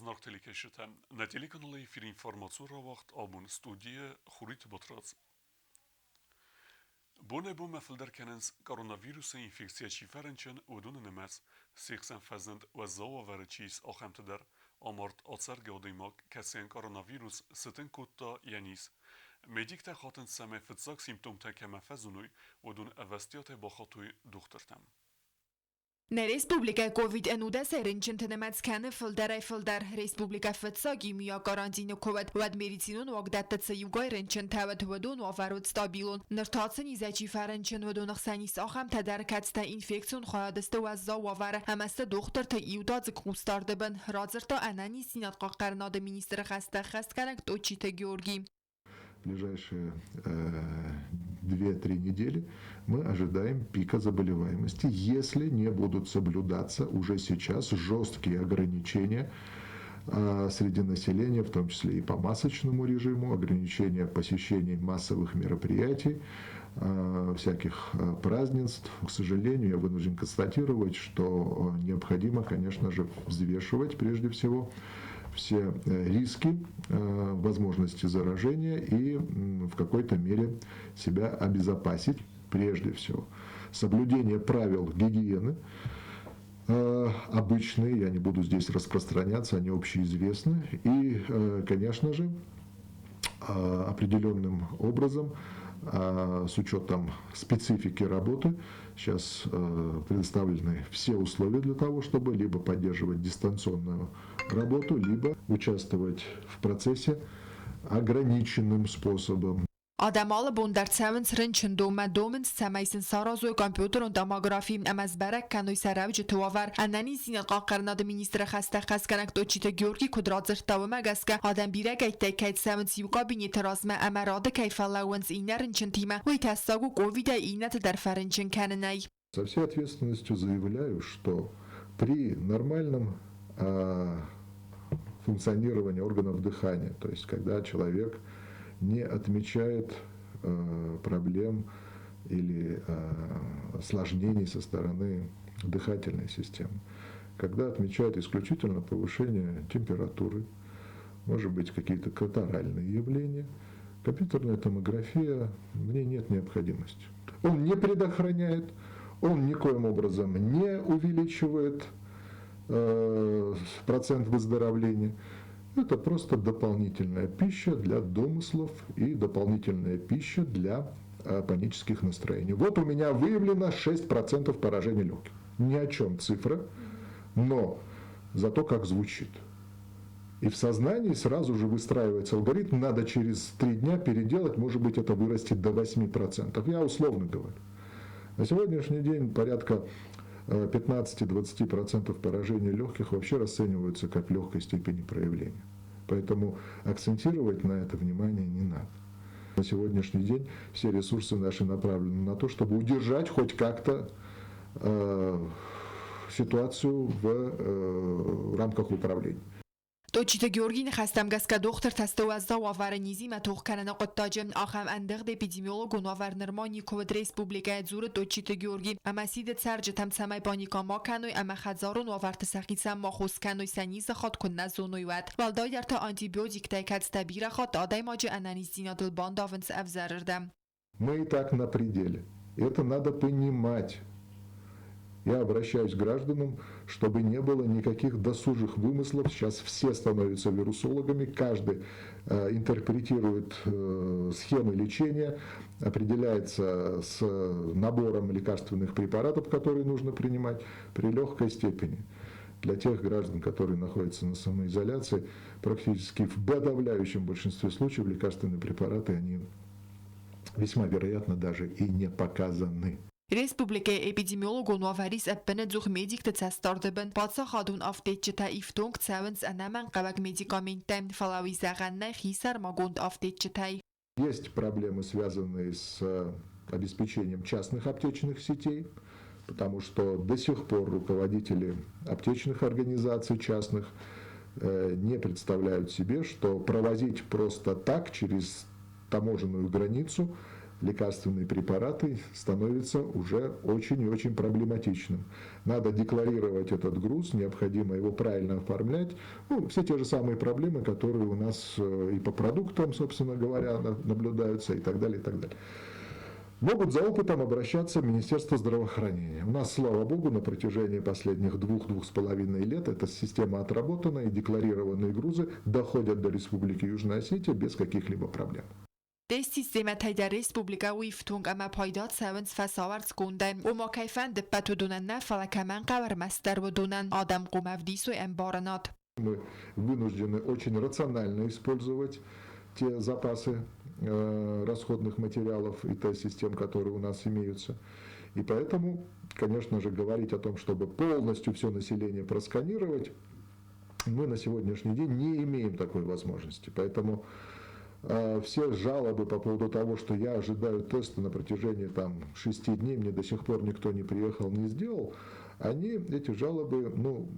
Зынаргъ телекӕсджытӕ, нӕ телеканалы эфиры информацион рауагъд абон студийы Хуриты Батрадз. Бонӕй-бонмӕ фылдӕр кӕнынц коронавирусы инфекцийӕ чи фӕрынчын, уыдоны нымӕц. Се хсӕн фӕзынд уӕззау уавӕры чи ис, ахӕмты дӕр. Амард ацӕргӕ адӕймаг, кӕцыйӕн коронавирус сытынг кодта йӕ низ. Медиктӕ хатынц, цӕмӕй фыццаг симптомтӕ кӕмӕ фӕзыной, уыдон ӕвӕстиатӕй бахатой дохтыртӕм. Нӕ республикӕйы ковид-ӕнудӕсӕй рынчынты нымӕц кӕны фылдӕрӕй-фылдӕр. Республикӕ фыццаг иумиаг карантины куы уыд, уӕд медицинон уагдӕтты цы иугай рынчынтӕ уыд, уыдон уавӕр уыд стабилон. Ныр та цы низӕй чи фӕрынчын, уыдоны хсӕн ис ахӕмтӕ дӕр, кӕцытӕ инфекцион хайады сты уӕззау уавӕры ӕмӕ сты дохтырты иудадзыг хъусдарды бын, радзырдта ӕнӕниздзинад хъахъхъӕнынады министры хӕстӕ ӕххӕстгӕнӕг Тотчиты Георгий. Ближайшие 2-3 недели мы ожидаем пика заболеваемости, если не будут соблюдаться уже сейчас жесткие ограничения среди населения, в том числе и по масочному режиму, ограничения посещений массовых мероприятий, всяких празднеств. К сожалению, я вынужден констатировать, что необходимо, конечно же, взвешивать прежде всего все риски, возможности заражения и в какой-то мере себя обезопасить прежде всего. Соблюдение правил гигиены обычные, я не буду здесь распространяться, они общеизвестны. И, конечно же, определенным образом, с учетом специфики работы, сейчас предоставлены все условия для того, чтобы либо поддерживать дистанционную работу, либо участвовать в процессе ограниченным способом. Адӕм алы бон дӕр цӕуынц рынчындонмӕ, домынц, цӕмӕй сын саразой компьютерон томографи ӕмӕ сбӕрӕг кӕной сӕ рӕуджыты уавӕр. Ӕнӕниздзинад хъахъхъӕнынады министры хӕстӕ хӕсгӕнӕг Тотчиты Георги куыд радзырдта, уымӕ гӕсгӕ адӕм бирӕгӕйттӕй кӕй цӕуынц иу кабинеты размӕ ӕмӕ рады кӕй фӕлӕууынц иннӕ рынчынтимӕ, уый тӕссаг у ковидӕй иннӕты дӕр фӕрынчын кӕнынӕй. Со всей ответственностью заявляю, что при нормальном функционировании органов дыхания, то есть когда человек не отмечает проблем или осложнений со стороны дыхательной системы, когда отмечают исключительно повышение температуры, может быть, какие-то катаральные явления, компьютерная томография, мне нет необходимости. Он не предохраняет, он никоим образом не увеличивает процент выздоровления. Это просто дополнительная пища для домыслов и дополнительная пища для панических настроений. Вот у меня выявлено 6% поражения легких. Ни о чем цифра, но зато как звучит. И в сознании сразу же выстраивается алгоритм, надо через 3 дня переделать, может быть, это вырастет до 8%. Я условно говорю. На сегодняшний день порядка 15-20% поражения легких вообще расцениваются как легкой степени проявления. Поэтому акцентировать на это внимание не надо. На сегодняшний день все ресурсы наши направлены на то, чтобы удержать хоть как-то ситуацию в рамках управления. Тотчиты Георгийы ныхӕстӕм гӕсгӕ дохтыртӕ сты уӕззау уавӕры низимӕ тох кӕныны хъуыддаджы. Ахӕм ӕндыгъд эпидемиологон уавӕр нырма никуы уыд республикӕйы, дзуры Тотчиты Георгий ӕмӕ сиды цӕрджытӕм, цӕмӕй паникӕ ма кӕной ӕмӕ хӕдзарон уавӕрты сӕхицӕн ма хос кӕной, сӕ низы хатт куыннӕ зоной, уӕд. Уӕлдайдӕр та антибиотиктӕй, кӕцытӕ бирӕ хатт адӕймаджы ӕнӕниздзинадыл бандавынц ӕвзӕрырдӕм. Мы и так на пределе. Это надо понимать. Я обращаюсь к гражданам, чтобы не было никаких досужих вымыслов. Сейчас все становятся вирусологами, каждый интерпретирует схемы лечения, определяется с набором лекарственных препаратов, которые нужно принимать при легкой степени. Для тех граждан, которые находятся на самоизоляции, практически в подавляющем большинстве случаев лекарственные препараты, они весьма вероятно даже и не показаны. Республикӕйы эпидемиологон уавӕр ис ӕппынӕдзух медикты цӕстдарды бын. Паддзахадон афтеччытӕ ифтонг цӕуынц ӕнӕмӕнгхъӕуӕг медикаменттӕй, фӕлӕ уый зӕгъӕн нӕй хисӕрмагонд афтеччытӕй. Есть проблемы, связанные с обеспечением частных аптечных сетей, потому что до сих пор руководители аптечных организаций частных не представляют себе, что провозить просто так через таможенную границу лекарственные препараты становится уже очень и очень проблематичным. Надо декларировать этот груз, необходимо его правильно оформлять. Ну, все те же самые проблемы, которые у нас и по продуктам, собственно говоря, наблюдаются и так далее, и так далее. Могут за опытом обращаться в Министерство здравоохранения. У нас, слава богу, на протяжении последних 2-2,5 лет эта система отработана, и декларированные грузы доходят до Республики Южная Осетия без каких-либо проблем. Тест-системӕтӕй дӕр республикӕ у ифтонг ӕмӕ пайда цӕуынц фӕсауӕрцгондӕй. Ома кӕй фӕнды, ӕппӕт уыдонӕн нӕ, фӕлӕ кӕмӕн хъӕуы, ӕрмӕстдӕр уыдонӕн. Адӕм хъуамӕ ӕвдисой ӕмбарынад. Мы вынуждены очень рационально использовать те запасы расходных материалов и тест-систем, которые у нас имеются. И поэтому, конечно же, говорить о том, чтобы полностью все население просканировать, мы на сегодняшний день не имеем такой возможности. Поэтому все жалобы по поводу того, что я ожидаю теста на протяжении там, 6 дней, мне до сих пор никто не приехал, не сделал, они, эти жалобы, ну,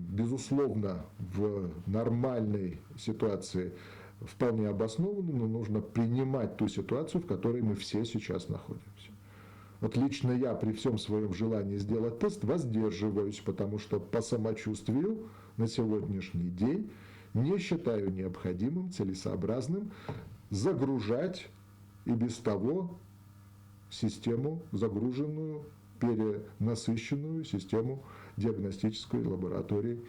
безусловно, в нормальной ситуации вполне обоснованы, но нужно принимать ту ситуацию, в которой мы все сейчас находимся. Вот лично я при всем своем желании сделать тест воздерживаюсь, потому что по самочувствию на сегодняшний день не считаю необходимым, целесообразным загружать и без того систему, загруженную, перенасыщенную систему диагностической лаборатории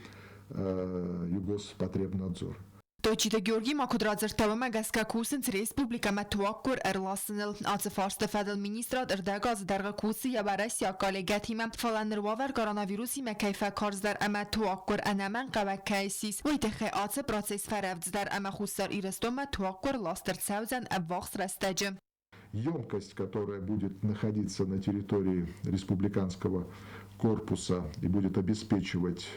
Югоспотребнадзора. Тотчиты Георги ма куыд радзырдта, уымӕ гӕсгӕ кусынц республикӕмӕ туаггуыр ӕрласыныл. Ацы фарсты фӕдыл министрад ӕрдӕг азы дӕргъы кусы йӕ уӕрӕсейаг коллегӕтимӕ. Фӕлӕ ныр уавӕр коронавирусимӕ кӕй фӕкарздӕр ӕмӕ туаггуыр ӕнӕмӕнгхъӕуӕг кӕй ссис, уый тыххӕй ацы процесс фӕрӕвдздӕр ӕмӕ Хуссар Ирыстонмӕ туаггуыр ласт ӕрцӕудзӕн ӕввахс рӕстӕджы. Емкость, которая будет находиться на территории республиканского корпуса и будет обеспечивать,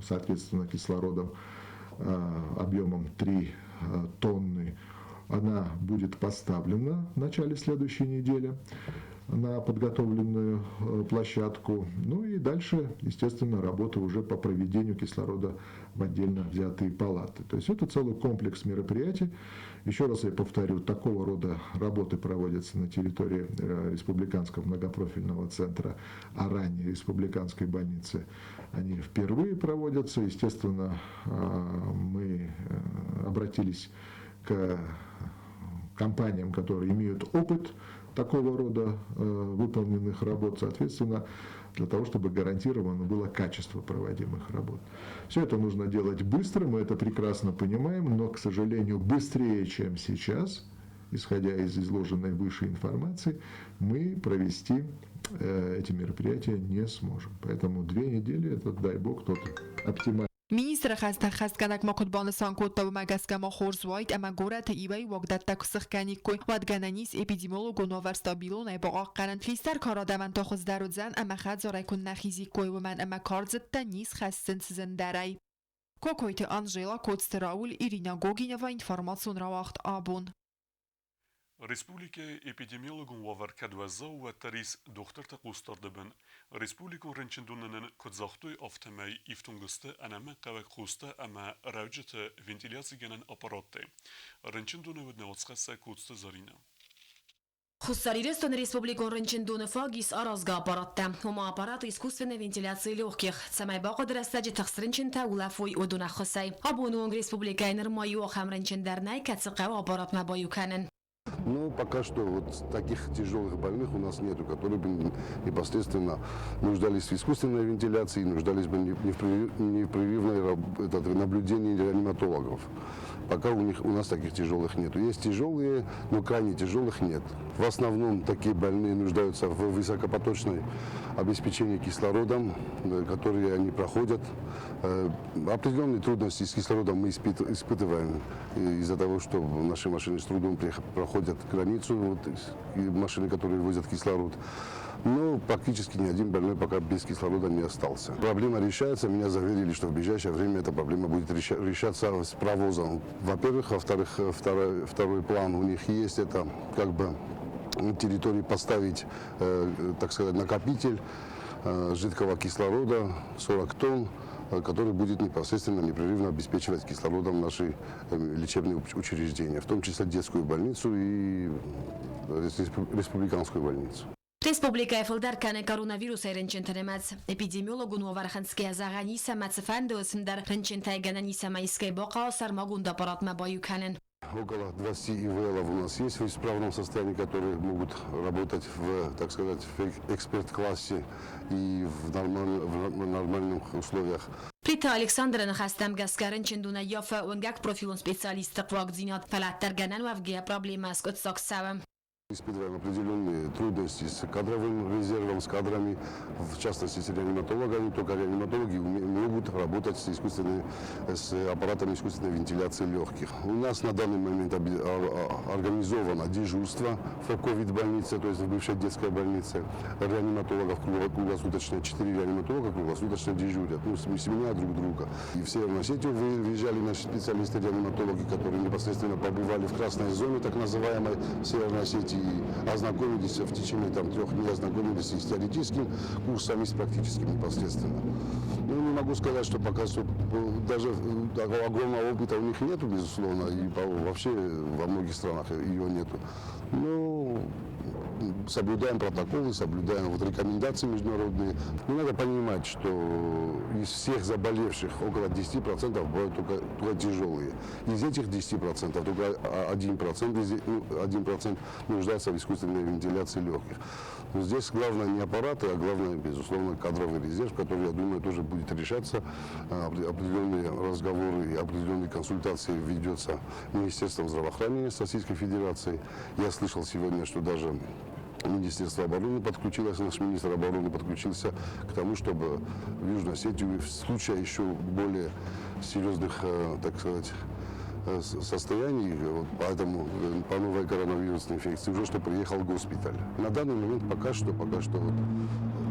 соответственно, кислородом объемом 3 тонны, она будет поставлена в начале следующей недели на подготовленную площадку. Ну и дальше, естественно, работа уже по проведению кислорода в отдельно взятые палаты. То есть это целый комплекс мероприятий. Еще раз я повторю, такого рода работы проводятся на территории Республиканского многопрофильного центра, а ранее Республиканской больницы. Они впервые проводятся. Естественно, мы обратились к компаниям, которые имеют опыт такого рода выполненных работ, соответственно, для того, чтобы гарантировано было качество проводимых работ. Все это нужно делать быстро, мы это прекрасно понимаем, но, к сожалению, быстрее, чем сейчас, исходя из изложенной выше информации, мы провести эти мероприятия не сможем. Поэтому 2 недели, это, дай бог, тот оптимальный Министры хӕстӕ хӕстгӕнӕг ма куыд банысан кодта, уымӕ гӕсгӕ ма хорз уаид ӕмӕ горӕты иуӕй-иу уагдӕттӕ куы сыхгӕниккой, уӕд гӕнӕн ис эпидемиологон уавӕр стабилонӕй бахъахъхъӕнын. Хистӕр кары адӕмӕн та хуыздӕр уыдзӕн ӕмӕ хӕдзарӕй куыннӕ хизиккой, уымӕн ӕмӕ кардзыдтӕ низ хӕссынц зындӕрӕй. Кокойты Анжела, Коцты Рауль, Ирина Гогинова, информацион рауагъд «Абон». Республикӕйы эпидемиологон уавӕр кӕд уӕззау у, уӕддӕр ис дохтырты хъусдарды бын. Республикон рынчындоны нын куыд загътой, афтӕмӕй ифтонг сты ӕнӕмӕнгхъӕуӕг хостӕ ӕмӕ рӕуджыты вентиляцигӕнӕн аппараттӕй. Рынчындоны уыд нӕ уацхӕссӕг Коцты Зӕринӕ. Хуссар Ирыстоны республикон рынчындоны фаг ис аразгӕ аппараттӕ, ома аппарат искусственной вентиляции легких, цӕмӕй бахъуыды рӕстӕджы тыхст рынчынтӕ улӕфой уыдон ӕххуысӕй. Абоны онг республикӕйы нырма иу ахӕм рынчын дӕр нӕй, кӕцы хъӕуы аппаратмӕ баиу кӕнын. Ну, пока что вот таких тяжелых больных у нас нету, которые бы непосредственно нуждались в искусственной вентиляции, нуждались бы в непрерывной этот, наблюдении реаниматологов. Пока у нас таких тяжелых нету. Есть тяжелые, но крайне тяжелых нет. В основном такие больные нуждаются в высокопоточной обеспечении кислородом, которые они проходят. Определенные трудности с кислородом мы испытываем из-за того, что наши машины с трудом проходят границу, вот, и машины, которые возят кислород. Но практически ни один больной пока без кислорода не остался. Проблема решается. Меня заверили, что в ближайшее время эта проблема будет решаться с провозом. Во-первых. Во-вторых, второй план у них есть. Это как бы на территории поставить, так сказать, накопитель жидкого кислорода 40 тонн. который будет непосредственно непрерывно обеспечивать кислородом наши лечебные учреждения, в том числе детскую больницу и республиканскую больницу. Республикӕйы фылдӕр кӕны коронавирусӕй рынчынты нымӕц. Эпидемиологон уавӕр хынцгӕйӕ зӕгъӕн ис ӕмӕ цыфӕнды уысм дӕр рынчынтӕй гӕнӕн ис ӕмӕ искӕй бахъӕуа сӕрмагонд аппаратмӕ баиу кӕнын. Около 20 ИВЛов у нас есть в исправном состоянии, которые могут работать в, так сказать, в эксперт-классе и в нормальных условиях. Плиты Александры ныхӕстӕм гӕсгӕ рынчындонӕй ййафы уынгӕг профилон специалистты хъуагдзинад, фӕлӕ дӕр гӕнӕн уӕвгӕйӕ проблемӕ скъуыддзаг цӕуы. Испытываем определенные трудности с кадровым резервом, с кадрами, в частности с реаниматологами. Только реаниматологи могут работать с аппаратами искусственной вентиляции легких. У нас на данный момент организовано дежурство в ковид-больнице, то есть в бывшей детской больнице. Реаниматологов круглосуточно, 4 реаниматолога круглосуточно дежурят, ну, сменяя друг друга. И в Северную Осетию выезжали наши специалисты-реаниматологи, которые непосредственно побывали в красной зоне, так называемой, в Северной Осетии, и ознакомились в течение там, 3 дней, ознакомились и с теоретическим курсом, и с практическим непосредственно. Ну, не могу сказать, что пока что даже такого огромного опыта у них нету, безусловно, и вообще во многих странах ее нету. Но соблюдаем протоколы, соблюдаем вот рекомендации международные. Но надо понимать, что из всех заболевших около 10% бывают только тяжелые. Из этих 10% только 1%, ну, 1% нуждается в искусственной вентиляции легких. Но здесь главное не аппараты, а главное, безусловно, кадровый резерв, который, я думаю, тоже будет решаться. Определенные разговоры и определенные консультации ведется Министерством здравоохранения Российской Федерации. Я слышал сегодня, что даже Министерство обороны подключилось, наш министр обороны подключился к тому, чтобы в Южной Осетию в случае еще более серьезных, так сказать, состояний, вот поэтому по новой коронавирусной инфекции, уже что приехал госпиталь. На данный момент пока что вот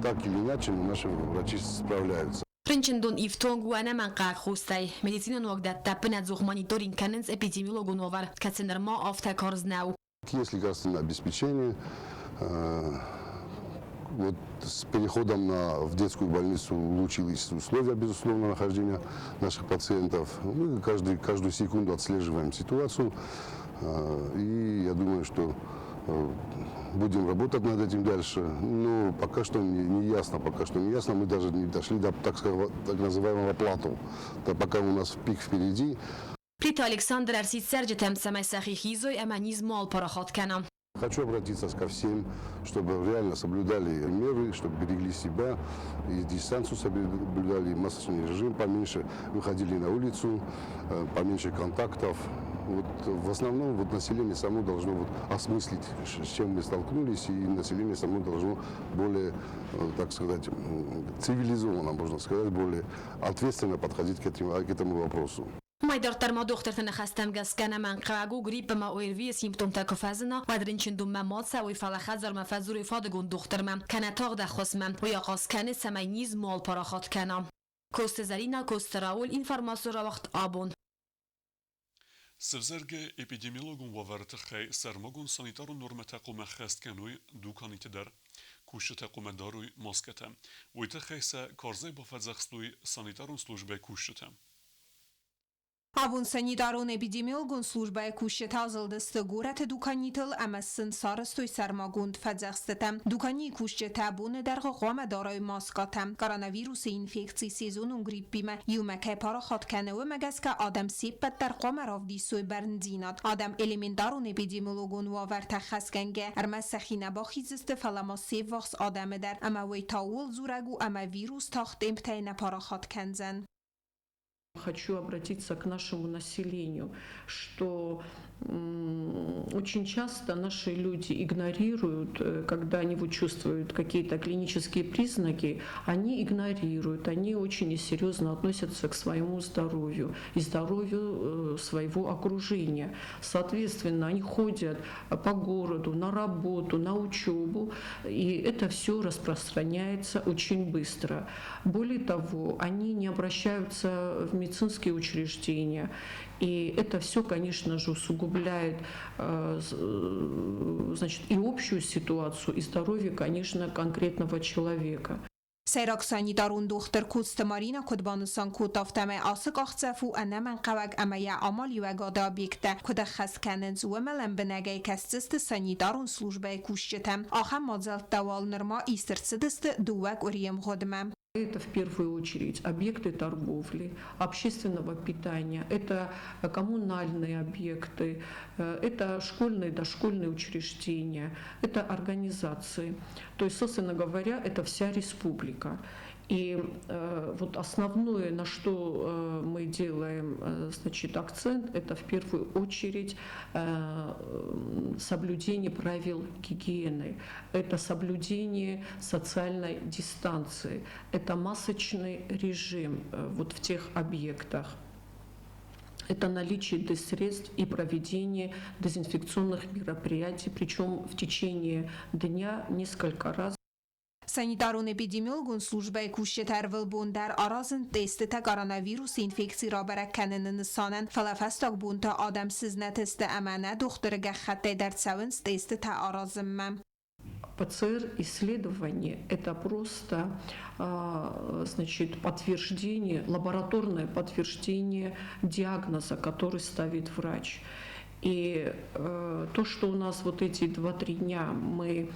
так или иначе, но наши врачи справляются. Рынчындон ифтонг у ӕнӕмӕнгхъӕуӕг хостӕй. Медицинон уагдӕттӕ ӕппынӕдзух мониторинг кӕнынц эпидемиологон уавӕр, кӕцы нырма афтӕ карз нӕу. Есть лекарственное обеспечение. Вот с переходом в детскую больницу улучшились условия, безусловно, нахождения наших пациентов. Мы каждую секунду отслеживаем ситуацию. И я думаю, что будем работать над этим дальше. Но пока что не ясно, пока что не ясно. Мы даже не дошли до, так сказать, так называемого плато. Да, пока у нас пик впереди. Плиты Александр ӕрсидт цӕрджытӕм, цӕмӕй сӕхи хизой ӕмӕ низ ма апарахат кӕна. Хочу обратиться ко всем, чтобы реально соблюдали меры, чтобы берегли себя, и дистанцию соблюдали, и масочный режим поменьше, выходили на улицу, поменьше контактов. Вот в основном вот население само должно вот осмыслить, с чем мы столкнулись, и население само должно более, так сказать, цивилизованно, можно сказать, более ответственно подходить к этому вопросу. Уымӕй дарддӕр ма дохтырты ныхӕстӕм гӕсгӕ ӕнӕмӕнгхъӕуӕг у грипп ӕмӕ ОРВИ-йы симптомтӕ куы фӕзына, уӕд рынчындонмӕ ма цӕуой, фӕлӕ хӕдзармӕ фӕдзурой фадыгон дохтырмӕ, кӕнӕ тагъд ӕххуысмӕ. Уый ахъаз кӕны, цӕмӕй низ ма апарахат кӕна. Коцты Зӕринӕ, Коцты Рауль, информацион рауагъд Абон. Сӕвзӕргӕ эпидемиологон уавӕры тыххӕй сӕрмагонд санитарон нормӕтӕ хъуамӕ ӕххӕст кӕной дуканиты дӕр. Кусджытӕ хъуамӕ дарой маскӕтӕ. Уый тыххӕй сӕ карзӕй бафӕдзӕхстой санитарон службӕйы кусджытӕ. Абон санитарон эпидемиологон службӕйы кусджытӕ азылдысты горӕты дуканитыл ӕмӕ сын сарӕзтой сӕрмагонд фӕдзӕхстытӕ. Дуканийы кусджытӕ боны дӕргъы хъуамӕ дарой маскӕтӕ. Коронавирусы инфекци сезонон гриппимӕ иумӕ кӕй парахат кӕны, уымӕ гӕсгӕ адӕм се ппӕт дӕр хъуамӕ равдисой бӕрндзинад. Адӕм элементарон эпидемиологон уавӕртӕ ӕххӕстгӕнгӕ ӕрмӕст сӕхи нӕ бахиздзысты, фӕлӕ ма се ввахс адӕмы дӕр, ӕмӕ уый та ууыл дзурӕг у, ӕмӕ вирус тагъд темптӕй нӕ парахат кӕндзӕн. Хочу обратиться к нашему населению, что очень часто наши люди игнорируют, когда они вот чувствуют какие-то клинические признаки, они игнорируют, они очень несерьезно относятся к своему здоровью и здоровью своего окружения. Соответственно, они ходят по городу, на работу, на учебу, и это все распространяется очень быстро. Более того, они не обращаются в медицинские учреждения, и это все, конечно же, усугубляет значит, и общую ситуацию, и здоровье, конечно, конкретного человека. Сӕйраг санитарон дохтыр Коцты Марина куыд банысан кодта, афтӕмӕй ацы къахдзӕф у ӕнӕмӕнгхъӕуӕг ӕмӕ йӕ амалиуӕгады объекттӕ куыд ӕххӕст кӕнынц, уымӕ лӕмбынӕгӕй кӕсдзысты санитарон службӕйы кусджытӕ. Ахӕм мадзӕлттӕ уал нырма ист ӕрцыдысты дыууӕ къуырийы мгъуыдмӕ. Это в первую очередь объекты торговли, общественного питания, это коммунальные объекты, это школьные, дошкольные учреждения, это организации. То есть, собственно говоря, это вся республика. И вот основное, на что мы делаем, значит, акцент, это в первую очередь соблюдение правил гигиены, это соблюдение социальной дистанции, это масочный режим вот в тех объектах. Это наличие средств и проведение дезинфекционных мероприятий, причем в течение дня несколько раз. Санитарон-эпидемиологон службӕйы кусджытӕ ӕрвылбон дӕр аразынц тестытӕ коронавирусы инфекци рабӕрӕг кӕныны нысанӕн, фӕлӕ фӕстаг бонты адӕм сызнӕт сты ӕмӕ нӕ дохтыры гӕххӕттӕй дӕр цӕуынц тестытӕ аразынмӕ. ПЦР-исследование – это просто, значит, подтверждение, лабораторное подтверждение диагноза, который ставит врач. И то, что у нас вот эти 2-3 дня мы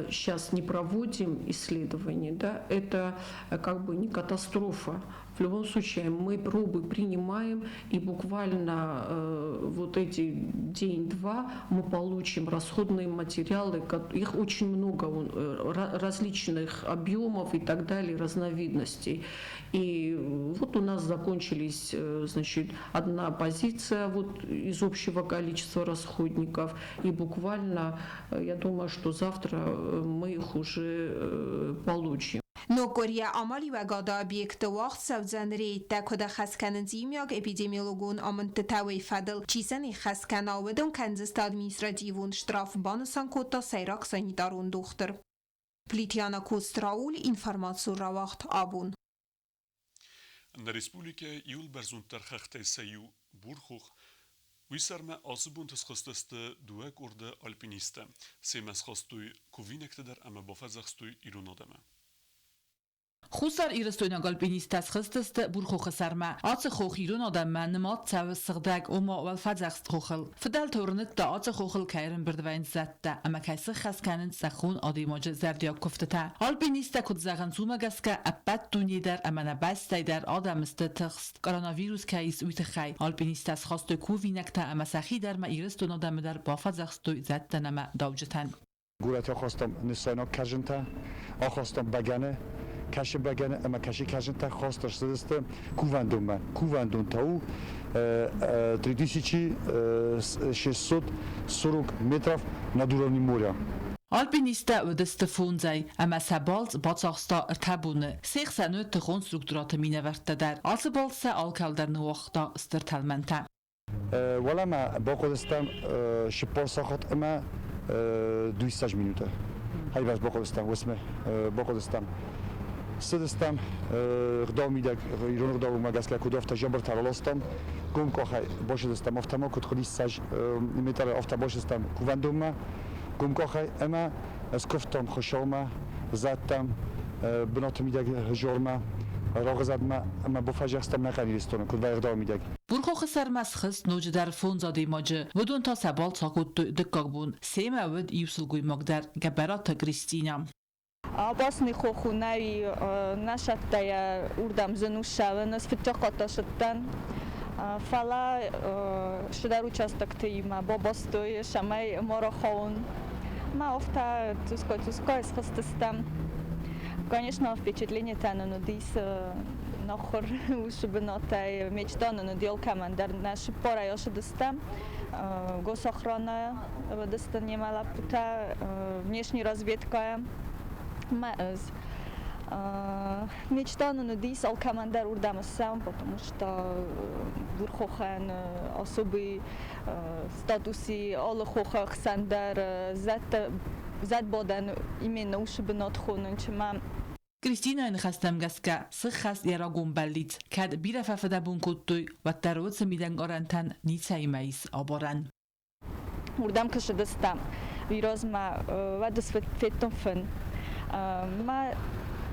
сейчас не проводим исследования, да, это как бы не катастрофа. В любом случае мы пробы принимаем, и буквально вот эти день-два мы получим расходные материалы, их очень много, различных объемов и так далее, разновидностей. И вот у нас закончились, значит, одна позиция вот из общего количества расходников, и буквально, я думаю, что завтра мы их уже получим. Ног къуырийӕ амалиуӕгады объекты уагъд цӕудзӕн рейдтӕ, куыд ӕххӕст кӕнынц иумиаг эпидемиологон амындтытӕ, уый фӕдыл. Чи сӕ не ххӕст кӕна, уыдон кӕндзысты административон штраф, банысан кодта сӕйраг санитарон дохтыр. Плитьяна Коцт-Рауль, информацион рауагъд абон. Нӕ республикӕйы иууыл бӕрзонддӕр хӕхтӕй сӕ иу, Бурхох, уый сӕрмӕ ацы бонты схызтысты дыууӕ къорды альпинисттӕ. Семӕ схастой кувинӕгтӕ дӕр ӕмӕ бафӕдзӕхстой ирон адӕмы. Хуссар Ирыстойнаг альпинисттӕ схызтысты Бурхохы сӕрмӕ. Ацы хох ирон адӕммӕ нымад цӕуы сыгъдӕг, ома уӕлфӕдзӕхст хохыл. Фыдӕлты уырныдта, ацы хохыл кӕй ӕрӕмбырд вӕййынц зӕдтӕ ӕмӕ кӕй сыххӕст кӕнынц зӕххон адӕймаджы зӕрдиаг куывтытӕ. Альпинисттӕ куыд зӕгъынц, уымӕ гӕсгӕ ӕппӕт дуне дӕр ӕмӕ нӕ бӕстӕйы дӕр адӕм сты тыхст, коронавирус кӕй ис, уый тыххӕй. Альпинисттӕ схастой кувинӕгтӕ ӕмӕ сӕхи дӕр ма Ирыстоны адӕмы дӕр бафӕдзӕхстой зӕдтӕн ӕмӕ дауджытӕн. Горӕты ахастам нысайнаг кӕрдзынтӕ, ахастам бӕгӕны, кӕсы бӕгӕны ӕмӕ кӕсы кӕрдзынтӕ хаст ӕрцыдысты кувӕндонмӕ. Кувӕндон та у 3640 метров над уровнем моря. Альпинисттӕ уыдысты фондзӕй, ӕмӕ сӕ балц бацахста ӕртӕ боны. Се хсӕн уыд тыхон структурӕты минӕвӕрттӕ дӕр. Ацы балц сӕ алкӕл дӕр ныууагъта стыр тӕлмӕнтӕ. Уӕлӕмӕ бахъуыдыстӕм 40 сахат ӕмӕ 200 минуты. Хайбӕрц бахъуыдыстӕм, уысмы бахъуыдыстӕм. Цыдыстӕм гъдау мидӕг, ирон ӕгъдаумӕ гӕсгӕ куыд афтӕ жабыртӕ раластам, гом къахӕй бацыдыстӕм, афтӕ ма куыд хъуыдис цас метры, афтӕ бацыдыстӕм кувӕндонмӕ гом къахӕй ӕмӕ скуывтам Хуыцаумӕ, зӕдтӕм, бынаты мидӕг жормӕ, рагъызӕдмӕ ӕмӕ бафӕдзӕхстам нӕхъӕн Ирыстоны, куыд ӕгъдауы мидӕг. Бурхохы сӕрмӕ схызт ноджыдӕр фондз адӕймаджы. Уыдон та сӕ балц акодтой дыккаг бон. Семӕ уыд иу сылгоймаг дӕр, Гӕбӕраты Кристинӕ. Опасный хох у нӕй нӕ сӕттӕйӕ уырдӕм зын у ссӕуын. Ӕз фыццаг хатт ацыдтӕн, фӕлӕ цыдӕр участоктимӕ бабастой, цӕмӕй ма рахауон. Мӕ афтӕ цъусгай-цъусгай схызтыстӕм. Конечно, впечатление-тӕ нын уыдис нахуыр уыцы бынатӕй. Мечта нын уыди алкӕмӕн дӕр. Нӕ цыппарӕй ацыдыстӕм. Госохрана уыдысты немӕ лӕппутӕ, внешний разведкӕйӕ. Мӕ ӕз мечта нын уыдис алкӕмӕн дӕр уырдӕм ссӕуын, потому что Бурхохӕн особый статуси алы хохы ӕхсӕн дӕр зӕдбадӕн именно уыцы бынат хонын, чымӕ. Кристинӕйы ныхӕстӕм гӕсгӕ, сыххӕст йӕ рагон бӕллиц, кӕд бирӕ фӕфыдӕбон кодтой, уӕддӕр уыцы мидӕнгӕрӕнтӕн ницӕимӕ ис абарӕн. Уырдӕм куы ссыдыстӕм, уый размӕ уӕд федтон фын. Мӕ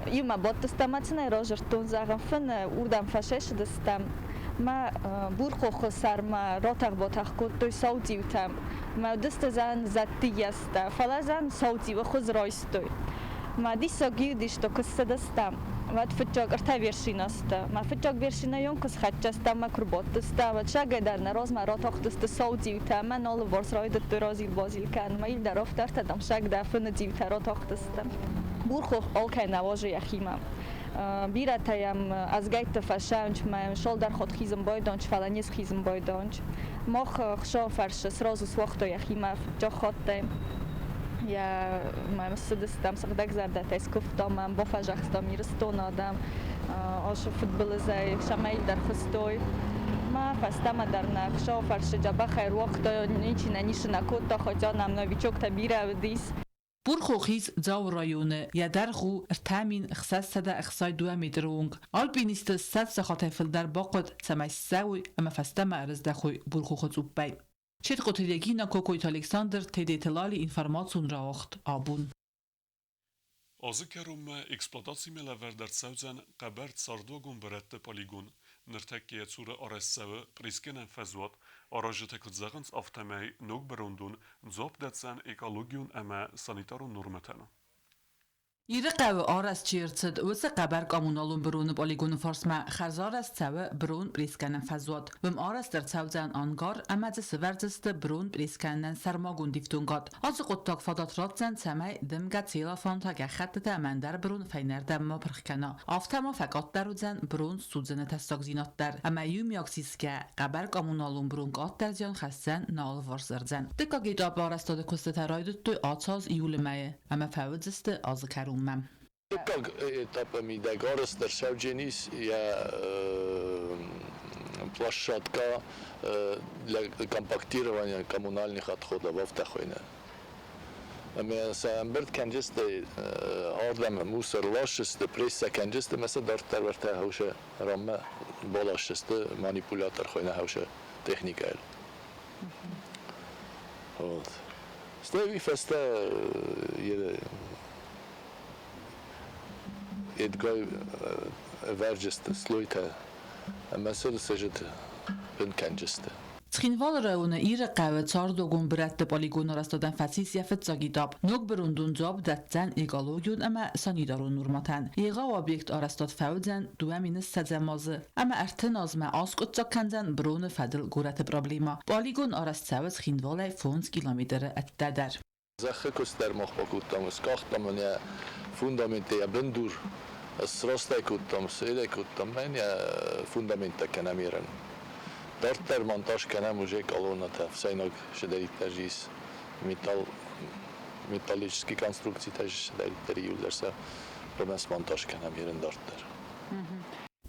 Иумӕ бадтыстӕм ӕмӕ сын ӕй разырдтон, зӕгъын, фыны уырдӕм фӕсӕсыдыстӕм. Мӕ Бурхохы сӕрмӕ ратӕх-батӕх кодтой сауцъиутӕ. Мӕ уыдысты зӕн зӕдты йӕстӕ, фӕлӕ зӕн сауцъиуы хуыз райстой. Мӕ диссаг иудисты куы ссыдыстӕм, уӕд фыццаг ӕртӕ вершина сты. Мӕ фыццаг вершинӕйон куы схӕццӕ стӕм ӕмӕ куы рбадтыстӕм, уӕд сагӕй дӕр нӕ размӕ ратахтысты сауцъиутӕ ӕмӕ нӕ алыварс райдыдтой разил-базил кӕнын. Мӕ ил дӕр афтӕ ӕртӕдӕм саг дӕ фыны цъиутӕ ратахтысты. Бурхох алкӕй нӕ уарзы йӕхимӕ. Бирӕтӕ йӕм ӕзгӕйтты фӕсӕуынц мӕ шолдӕр хот хизын байдонч, фӕлӕ не схизын байдонч. Мах хсӕв фӕрсы сразу суагъта йӕхимӕ фыццаг хаттӕй. Йӕ мӕм ссыдыстӕм сыгъдӕгзӕрдӕтӕй скуывтам, мӕм бафӕзӕхстам Ирыстоны адӕм ашы фыдбылызӕй сӕмӕй дӕр хызтой. Ма фӕстӕмӕ дӕр нӕ хсӕв фӕрсы дзӕбӕхӕй руагъта, ничи нӕ ницы нӕ кодта, хотя нӕм новичоктӕ бирӕ уыдис. Бурхох ис Дзауы районы, йӕ дӕргъ у 3662 метры онг. Альпинистты 20 сахатӕй фылдӕр бахъуыд, цӕмӕй ссӕуой ӕмӕ фӕстӕмӕ ӕрыздӕхой Бурхохы цъуппӕй. Четкъоты Регина, Кокойты Александр, Тедеты Лали информацион рауагъд абон. Азы кӕронмӕ эксплуатацимӕ лӕвӕрд ӕрцӕудзӕн хъӕбӕр цардуагон бырӕтты полигон. Ныртӕккӕ йӕ цуры арӕзт цӕуы пресгӕнӕн фӕзуат. Аразджытӕ куыд зӕгъынц, афтӕмӕй ног бырондон дзуапп дӕтдзӕн экологион ӕмӕ санитарон нормӕтӕн. Ирыхъӕуы арӕзт чи ӕрцыд, уыцы хъӕбӕр коммуналон быроны полигоны фарсмӕ хӕрзарӕзт цӕуы бырон пресгӕнӕн фӕзуат. Уым арӕзт ӕрцӕудзӕн ангар ӕмӕ дзы сывӕрдзысты бырон пресгӕнӕн сӕрмагонд ифтонгад. Ацы хъуыддаг фадат ратдзӕн, цӕмӕй дымгӕ целлофантӕ, гӕххӕттытӕ ӕмӕ ӕндӕр бырон фӕйнӕрдӕм ма пырх кӕна. Афтӕ ма фӕкъаддӕр уыдзӕн бырон судзыны тӕссагдзинад дӕр ӕмӕ иумиаг сисгӕ хъӕбӕр коммуналон бырон къаддӕр зиан хӕсдзӕн нӕ алыварс ӕрдзӕн. Дыккаг этапы арӕзтады куыстытӕ райдыдтой ацы аз июлы мӕйы ӕмӕ фӕуыдзысты азы кӕронмӕ. Дыккаг этапы мидӕг арӕзт ӕрцӕудженис йӕ площадка для компактирования коммунальных отходов афтӕ хуыйны. Ӕмӕ сӕ ӕмбырд кӕнджысты ардӕм мусор ласдзысты, прессӕ кӕнджысты ӕмӕ сӕ дарддӕр уӕртӕ хӕусы раммӕ баласдзысты манипулятор хуыйны хӕусы техникӕйыл. Вот. Стӕй уый фӕстӕ Эдгай ӕвӕрджысты слойтӕ ӕмӕ сыл сыджыт бын кӕнджысты. Цхинвалы районы Иры хъӕуы цардуагон бырӕтты полигоны арӕзтадӕн фӕцис йӕ фыццаг этап. Ног бырондон дзуапп дӕтдзӕн экологион ӕмӕ санитарон нормӕтӕн. Егъау объект арӕзтад фӕуыдзӕн 2020 азы ӕмӕ 30 азмӕ аскъуыддзаг кӕндзӕн быроны фӕдыл горӕты проблемӕ. Полигон арӕзт цӕуы Цхинвалӕй 5 километры ӕддӕдӕр. Зӕххы куыст дӕр мах бакодтам, скъахтам ын йӕ фундаменттӕ, йӕ бындур, срастӕй кодтам, сӕдӕй кодтам, мӕн йӕ фундаменттӕ кӕнӕм ерын. Дарддӕр монтаж кӕнӕм уже колоннӕтӕ, ӕфсӕйнаг цыдӕриддӕр ис, металл, металлический конструкцитӕ цыдӕриддӕр иууылдӕр сӕ хъуамӕ смонтаж кӕнӕм ерын дарддӕр.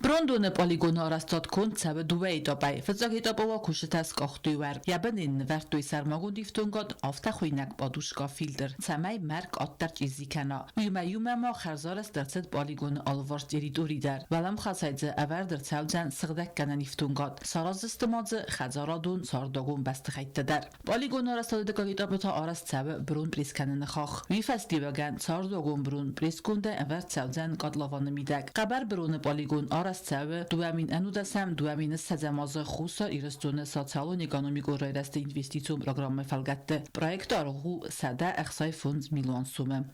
Брондоны полигоны арӕзтад конд цӕуы дыууӕ этапӕй. Фыццаг этапы уал кусджытӕ скъахтой уӕр. Йӕ бын ын нывӕрдтой сӕрмагонд ифтонгад, афтӕ хуыйнӕг падушка фильтр, цӕмӕй мӕр къаддӕр чъизи кӕна. Уыимӕ иумӕ ма хӕрзарӕзт ӕрцыд полигоны алыварс территори дӕр. Уӕлӕмхасӕй дзы ӕвӕрд ӕрцӕудзӕн сыгъдӕггӕнӕн ифтонгад. Сараздзысты ма дзы хӕдзарадон, цардагон бӕстыхӕйттӕ дӕр. Полигоны арӕзтады дыккаг этапы та арӕзт цӕуы бырон пресс кӕныны хахх. Уый фӕстиуӕгӕн цардуагон бырон пресскондӕй ӕвӕрд цӕудзӕн котлованы мидӕг. Хъӕбӕр быроны полигон арӕзт цӕуы 2010 2020 азы Хуссар Ирыстоны социалон-экономикон райрӕзты инвестицион программӕйы фӕлгӕтты. Проекты аргъ у 165 милуан сомы.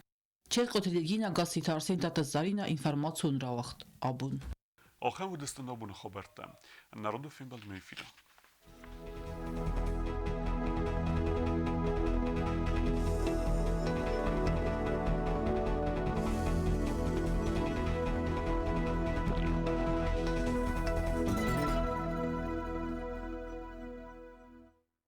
Челкъоты Регина, Гасситы Арсен, Татарзарина, информацион рауагъд абон. Ахӕм уыдысты нӕ абоны хабӕрттӕ. Народы фембӕлдмӕ эфиры.